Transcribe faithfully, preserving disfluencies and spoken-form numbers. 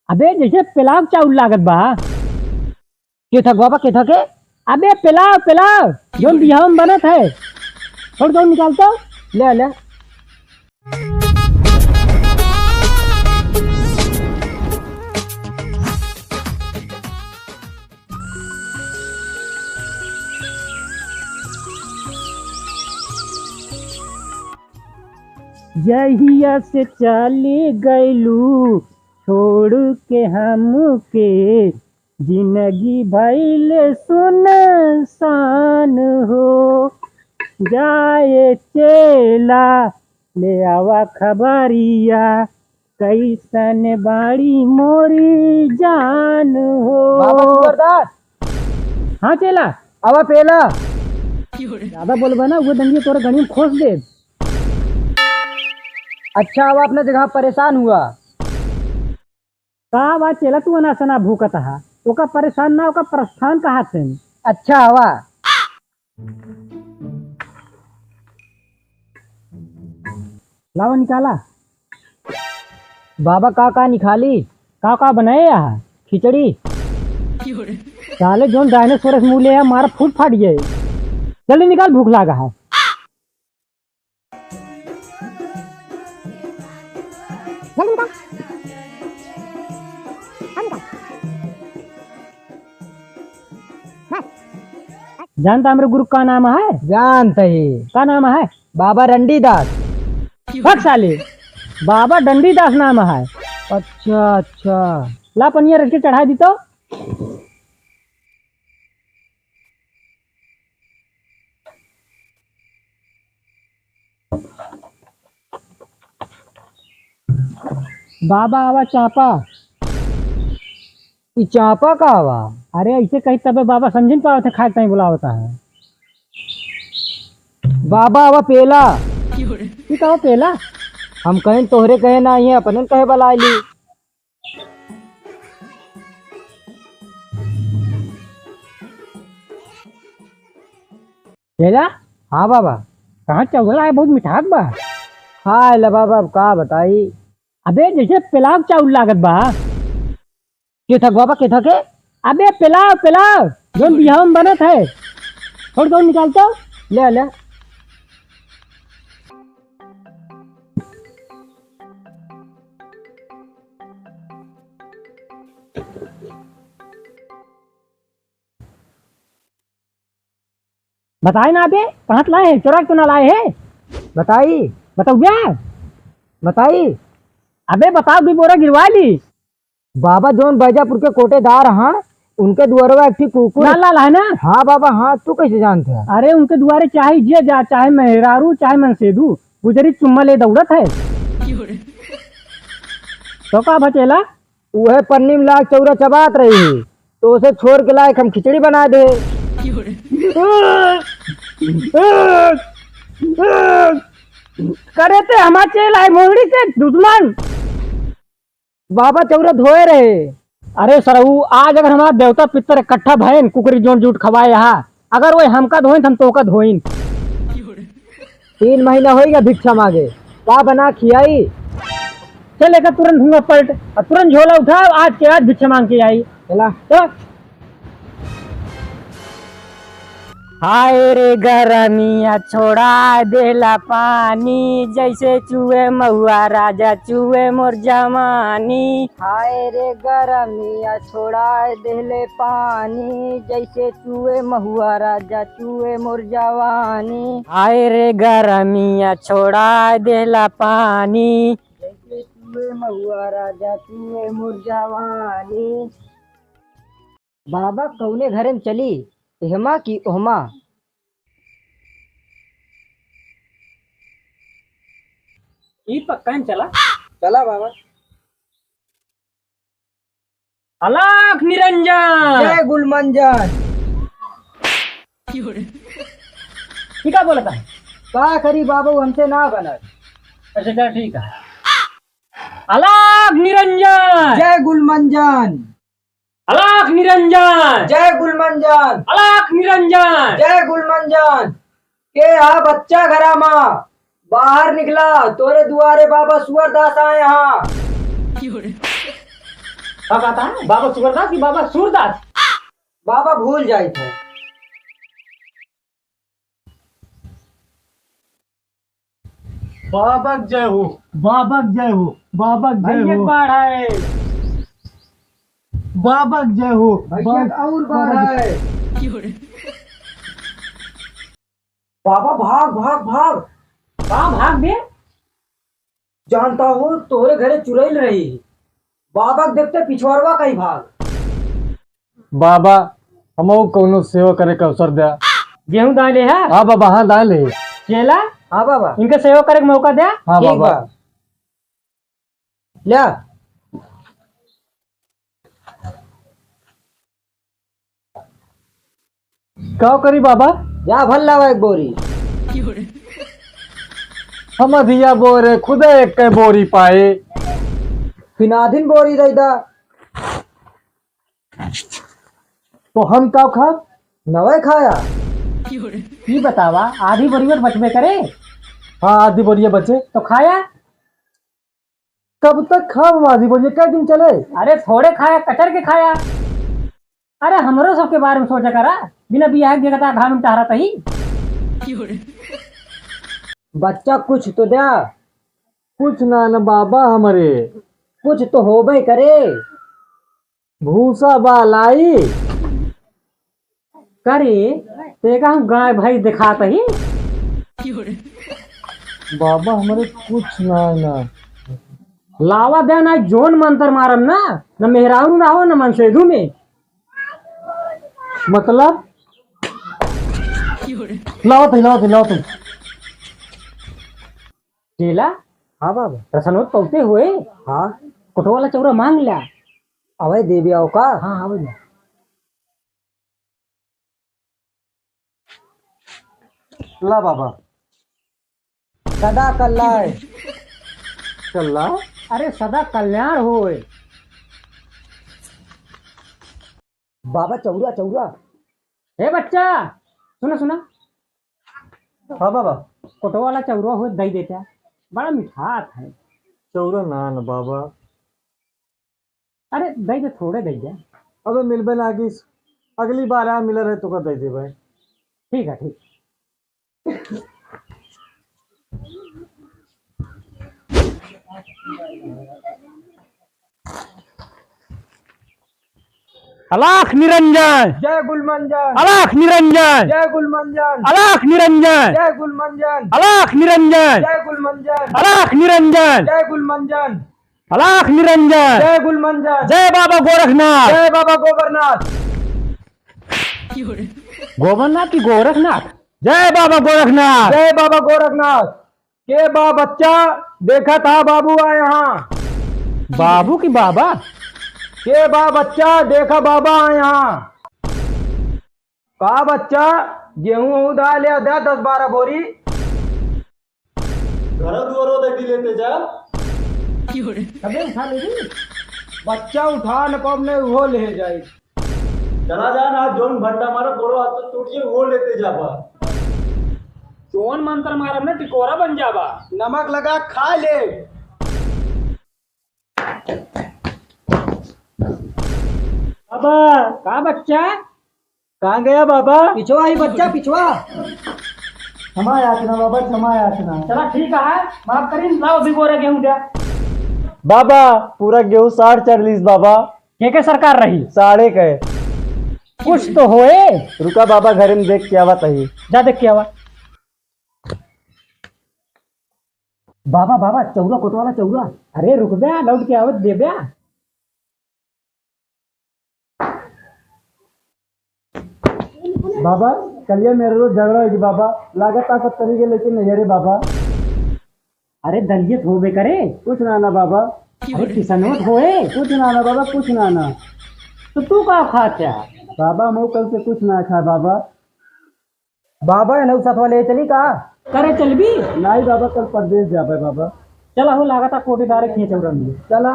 अबे, जैसे पुलाव चाउर लागत बा। के थक बाबा, के थके? अबे, पुलाव, पुलाव, जौन बिहाव में बनत है। थोड़, थोड़ निकाल तो। ले, ले। जहिया से चली गइलू छोड़ के हमके, जिंदगी भइल सुनसान हो। जाए चेला, ले आवा खबरिया, कैसन बाड़ी मोरी जान हो। बाबा सुअरदास। हाँ चेला। आवा पेला। ज्यादा बोलबा ना, वो डंडी तोरे गणी में खोस देब। अच्छा, आवा, अपना जगह परेशान हुआ। का बा चेला, तू अनासना भूकत हा? ओका परेशान ना, ओका प्रस्थान कहा थे। अच्छा, आवा। लावा निकाला। बाबा, का का निकाली? का का बनाए यहाँ? खिचड़ी। साले जौन डायनासोरस मुँह ले है, मारा फूट फाट जाए। जल्दी निकाल, भूख लागा है। जल्दी निकाल। अब निकाल। बस। जानता हमरे गुरु का नाम है? जानत ही। का नाम है? बाबा रंडी दास। बक साले, बाबा डंडी दास नाम है। अच्छा, अच्छा। ला पनिया रख के चढ़ा दी तो। बाबा आवा चापा। ई चापा का आवा? अरे ऐसे कही तबे बाबा समझ न पावत है, खाए के टाइम बुलावता है। बाबा आवा पेला। ई का पेला? हम कहें तोहरे कहे ना, ये अपने कहे बला ली। चेला? हाँ बाबा। कहाँ चौगला है, बहुत मिठास बा। खाए ला बाबा, अब का बताई। अबे जैसे पुलाव चाउर लागत बा। के थक बाबा, के थके? अबे पुलाव, पुलाव, जौन बिहाव में बनत है। थोड़, थोड़ निकाल तो। ले, ले। बताए ना अबे, कहाँ से लाए है? चोरा के तो ना लाए है? बताई। बताओ बे। बताई। अबे बताओ, दो बोरा गिरवा ली। बाबा जौन बैजापुर के कोटेदार हाँ, उनके दुआरवा एक ठी कुकुर। लाल लाल है ना? हाँ बाबा, हाँ, तू कैसे जानते हैं? अरे उनके दुआरे चाहे जे जा, चाहे मेहरारू, चाहे मनसेदू, गुजरी चुम्मा ले दौड़त है। तो का बचेला? उहे पन्नी में लाग चौरा चबात रही, तो उसे छोड़ के लायक हम खिचड़ी बना दे। करे ते हमार चेला है मोहड़ी के दुश्मन। बाबा चौरा धोए रहे। अरे सरऊ, आज अगर हमार देवता पितर इकट्ठा भयन, कुकरी जोन जूठ खवाए यहाँ, अगर वो हमका धोइन, त हम तोहका धोइन। तीन महीना होइ गया भिक्षा मांगे, का बना खियाई? चल, एका तुरंत हुआ पलट, और तुरंत झोला उठा, आज के आज भिक्षा मांग के आई। चला। चल। हाय रे गरमिया छोड़ा देला पानी, जैसे चुए महुआ राजा चुए मोर जवानी। हाय रे गरमिया छोड़ा देले पानी, जैसे चुए महुआ राजा चुए मोर जवानी। हाय रे गरमिया छोड़ा देला पानी, जैसे चुए महुआ राजा चुए मोर जवानी। बाबा कौने घरे में चली, एहमा की ओहमा? ई पक्का में चला। चला बाबा। अलख निरंजन। जय गुलमंजन। ई का बोलत है? का करी बाबू, हमसे ना बनत। अच्छा, चल ठीक है। अलख निरंजन। जय गुलमंजन। अलख निरंजन। जय गुलमंजन। अलख निरंजन। जय गुलमंजन। के हा बच्चा घरा मा? बाहर निकला, तोरे दुआरे बाबा सुअरदास आए हाँ। का कहता है? बाबा सुगरदास कि बाबा सूरदास? बाबा भूल जाइत है। बाबा क जय हो, बाबा क जय हो, बाबा क जय हो। बाढ़ है। बाबा क जय हो, भैया बाबा और बाढ़ है। बाबा भाग, भाग, भाग। कहाँ भाग बे? जानता हो, तोहरे घरे चुड़ैल रही। बाबा के देखते पिछुआरवा कहीं भाग। बाबा, हमहू कौनो सेवा करे के अवसर द्या। गेहूं दाए ले है? हाँ बाबा, हाँ दाए ले। चेला? हाँ बाबा। इनके सेवा करे के मौका द्या। हाँ ठीक बाबा। बा। ल्या। का करी बाबा? जा भल लावा एक बोरी। हम अधिया बोरे खुदे एक के बोरी पाए। फिनादिन बोरी दे दा। तो हम का खाब? नवे खाया। ई बतावा, आधी बोरिया बचबे करे? हाँ, आधी बोरिया बचे। तो खाया? कब तक खाब हम आधी बोरिया? कै दिन चले? अरे थोड़े खाया, कचर के खाया। अरे हमरो सबके बारे में सोचा करा, बिना बियाह के देखता घाम में टहरत ही। बच्चा कुछ तो द्या। कुछ ना न बाबा हमरे। कुछ तो होबे करे। भूसा बा लाई। करे, तेका हम गाय भैंस देखात ही। बाबा हमरे कुछ ना ना। लावा दे ना, जोन मंतर मारम ना, न मेहरारू ना हो, न मनसेधू में। मतलब? लावत ही, लावत ही, लावत ही। चेला? हाँ बाबा। रसनोत पौते हुए? हाँ। कोटवाला चौरा मांग ल्या। अवै देवे आओ का? हाँ, हाँ भैया। ला बाबा। सदा कल्याण। कल्याण? अरे सदा कल्याण होए। बाबा चौरा, चौरा। हे बच्चा, सुना, सुना। हाँ बाबा। कोटवाला चौरा हो दई देता, बड़ा मिठात है। चौरा ना न बाबा। अरे दे दे, थोड़े दे दे। अबे मिलबे ना किस, अगली बार आ मिला रहे तो का दे दे भाई। ठीक है, ठीक। अलख निरंजन। जय गुलमंजन। अलख निरंजन। जय गुलमंजन। अलख निरंजन। जय गुलमंजन। अलख निरंजन। जय गुलमंजन। अलख निरंजन। जय गुलमंजन। अलख निरंजन। जय गुलमंजन। जय बाबा गोरखनाथ। जय बाबा गोबरनाथ। गोबरनाथ की गोरखनाथ। जय बाबा गोरखनाथ। जय बाबा गोरखनाथ। के बा बच्चा, देखा था बाबू आए हाँ। बाबू की बाबा? के बा बच्चा, देखा बाबा आए हाँ। का बच्चा, गेहूं वहूं दा ले, दा दस बारह बोरी। घर दुआरो देखी लेते जा। अबे उठा ले रे। बच्चा उठा न पाब ने, उहो ले जाए। चला जा ना, जोन भंडा मारा, बोलो हाथ तो टूट गए, वो लेते जाबा। जोन मंत्र मारब ना, टिकोरा बन जाबा। नमक लगा खा ले। बाबा। का बच्चा? कहाँ गया बाबा? पिछवा ही बच्चा, पिछवा। क्षमा याचना बाबा, क्षमा याचना। चला ठीक है, माफ करी, लाओ अभी बोरा गेहूं द्या। बाबा, पूरा गेहूं साढ़ चढ़ लीस बाबा। के के सरकार रही? साढ़े के। कुछ तो होए। रुका बाबा, घरे में देख के आवा तही। जा देख के आवा। बाबा, बाबा, चौरा कोटवाला चौरा। अरे रुक बे, लौट के आवत दे बे। बाबा, कलिया मेरे रोज झगड़ा होगी बाबा, लागत आ सब तरीके लेके नहीं अरे बाबा। अरे दलियत होबे करे। कुछ ना ना बाबा। अरे किसनोत होए। कुछ ना ना बाबा, कुछ ना ना। तो तू का खात है? बाबा, मैं कल से कुछ ना खा बाबा। बाबा, एनहु सथवा ले चली का? करे चलबी? नाई बाबा, कल परदेस जाबे बाबा। चला हो, लागता कोटेदारे खींच उड़न दे। चला।